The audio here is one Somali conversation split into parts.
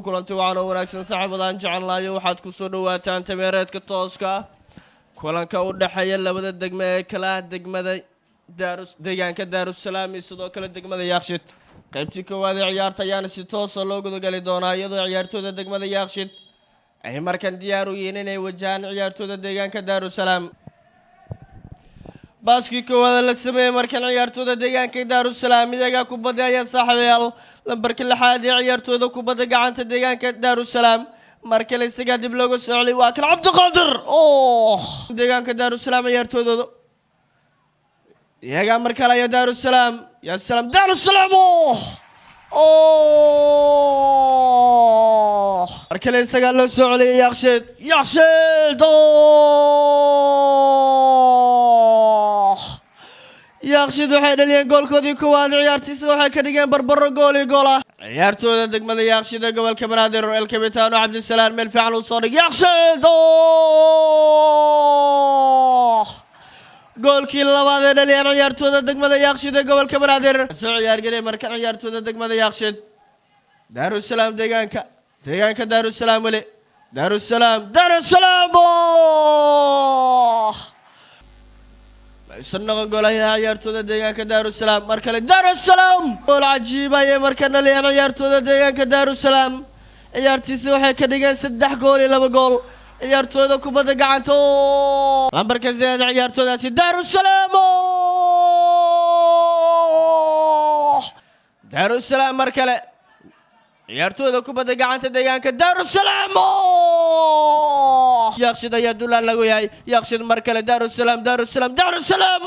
Kulanti wacan oo wanaagsan, saaxiibadaan jecelnayo. Waxaad kusoo dhawaataan tameereedka tooska, kulanka u dhexeeya labada degme ee kala ah degmada Daaru, deegaanka Daarusalaam iyo sidoo kale degmada Yaaqshid. Qaybtii koowaad ee ciyaarta ayaana si toosa loo gudagali doonaa, iyadoo ciyaartooyda degmada Yaaqshid ay markan diyaar u yihiin inay wajahaan ciyaartooyda deegaanka Daarusalaam. Baaskii koowaad la sameeyey markan ciyaartooyda deegaanka Daarusalaam iyagaa kubadda ayaa, saaxiibayaal. Lambarka lixaad ee ciyaartooyda kubadda gacanta deegaanka Daarusalaam mar kale isagaa dib looga soo celiyay. Waa kan Cabdiqaadir. Oh, deegaanka Daarusalaam ciyaartooydooda iyagaa mar kale ayaa. Daarusalaam, ya salaam, Daarusalaam! Oh oh, mar kale isagaa loo soo celiyay. Yaaqsheed, Yaaqsheed! Oh, Yaaqshid waxay dhaliyeen goolkoodii koowaad ciyaartiisa, waxay ka dhigeen barbaro gool iyo gool ah ciyaartooda degmada Yaaqshid ee gobolka Banaadir. El Capitano Cabdisalaam meel fiican uu soo dhigay. Yaaqshid! Oh, goolkii labaad ee dhaliyeen ciyaartooda degmada Yaaqshid ee gobolka Banaadir. Soo ciyaargelay markan ciyaartooda degmada Yaaqshid. Daarusalaam, deegaanka Daarusalaam weli. Daarusalaam, Daarusalaam! Oh, maysan noqon goolaha ciyaartooda deegaanka Daarusalaam. Mar kale Daarusalaam, gool cajiib ayay marka dhaliyeen ciyaartooda deegaanka Daarusalaam. Ciyaartiisa waxay ka dhigeen 3 gool iyo 2 gool ciyaartooda kubadda gacanta. Lambarka sideed ciyaartoodaasi Daarusalaam. Daarusalaam, mar kale ciyaartooda kubadda gacanta deegaanka Daarusalaam. Yaaqshid ayaa dulaan lagu yahay. Yaaqshid mar kale, Daarusalaam, Daarusalaam, Daarusalaam!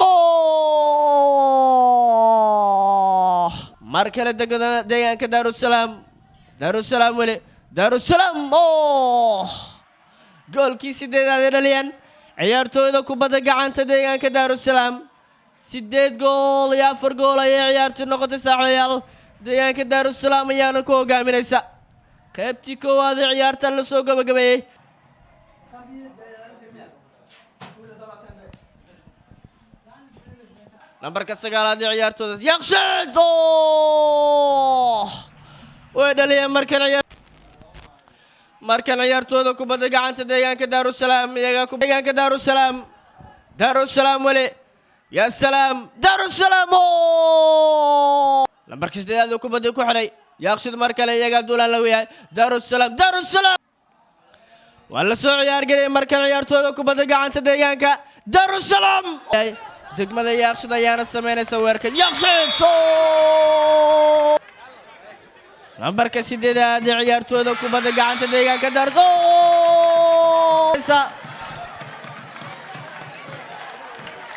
Mar kale degmada deegaanka Daarusalaam. Daarusalaam weli, Daarusalaam! Oh, goolkii sideedaad ay dhaliyeen ciyaartooyda kubadda gacanta deegaanka Daarusalaam. 8 gool iyo 4 gool ayay ciyaartii noqotay, saaxiibayaal. Deegaanka Daarusalaam ayaana ku hogaaminaysa. Qaybtii koowaad ee ciyaartan la soo gabagabeeyey. Nambarka sagaalaad ee ciyaartooda Yaqshiid way dhaliyeen markan ciyaar markan ciyaartooda kubadda gacanta deegaanka Daarusalaam iyaga deegaanka Daarusalaam. Daarusalaam weli, ya salaam, Daarusalaam! Lambarka sideedaad uu kubadda ku xidhay. Yaaqshid mar kale iyagaa duulaan lagu yahay. Daarusalaam, Daarusalaam! Waa la soo ciyaargeliyay markan ciyaartooda kubadda gacanta deegaanka Daarusalaam. Degmada Yaaqshid ayaana sameynaysa weerarka. Yaaqshid, lambarka sideedaad ee ciyaartooda kubadda gacanta deegaanka Daar.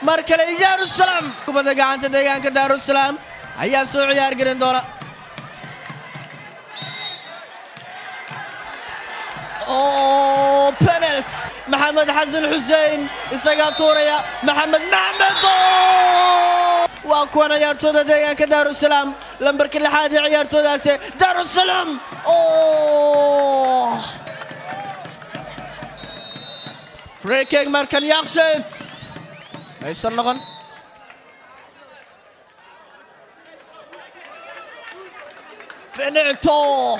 Mar kale Daarusalaam, kubadda gacanta deegaanka Daarusalaam ayaa soo ciyaar gelin doona. Oh, penalty! Maxamed Xasan Xuseen isagaa tuuraya. Maxamed, Maxamed! Waa kuwan ciyaartooda deegaanka Daarusalaam. Lambarka lixaad ee ciyaartoodaasi Daarusalaam. Oh, free kick markan Yaaqsheed, maysan noqon. Finito.